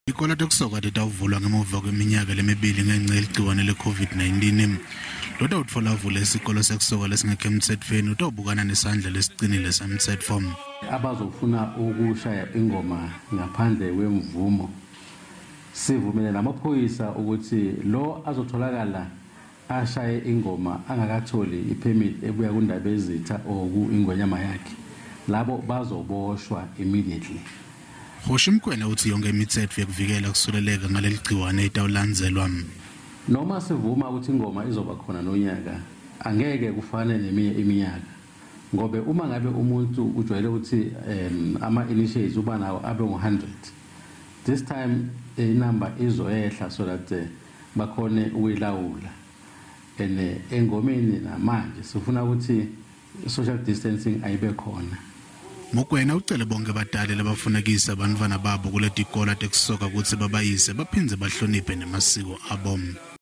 Tikolo tekusoka titawuvulwa ngemuva kweminyaka lemibili ngenca yeligciwane le-COVID-19. Lotawutfola avule isikolo sekusoka lesingekho emtsetfweni utawubukana nesandla lesicinile semtsetfo. Abazofuna ukushaya ingoma ngaphandle kwemvumo, sivumele namaphoyisa ukuthi lo azotholakala ashaye ingoma angakatholi ipermit ebuya kuNdabezitha or ku-Ingwenyama yakhe, labo bazoboshwa immediately. Kgoshi Mokoena utsi yonke imitsetfo yekuvikela kusuleleka ngaleli gciwane itawulandzelwa. Noma sivuma ukuthi ingoma izoba khona nonyaka, angeke kufane neminye iminyaka, ngobe uma ngabe umuntu ujwayele ukuthi ama-initiates uba nawo abe ngu-100, this time inamba izoyehla so that bakhone ukuyilawula. And engomeni namanje sifuna ukuthi social distancing ayibe khona. Mokoena ucele bonke batali labafunekisa bantfwana babo kuletikolo tekusoka kutsi babayise baphindze bahloniphe nemasiko abo.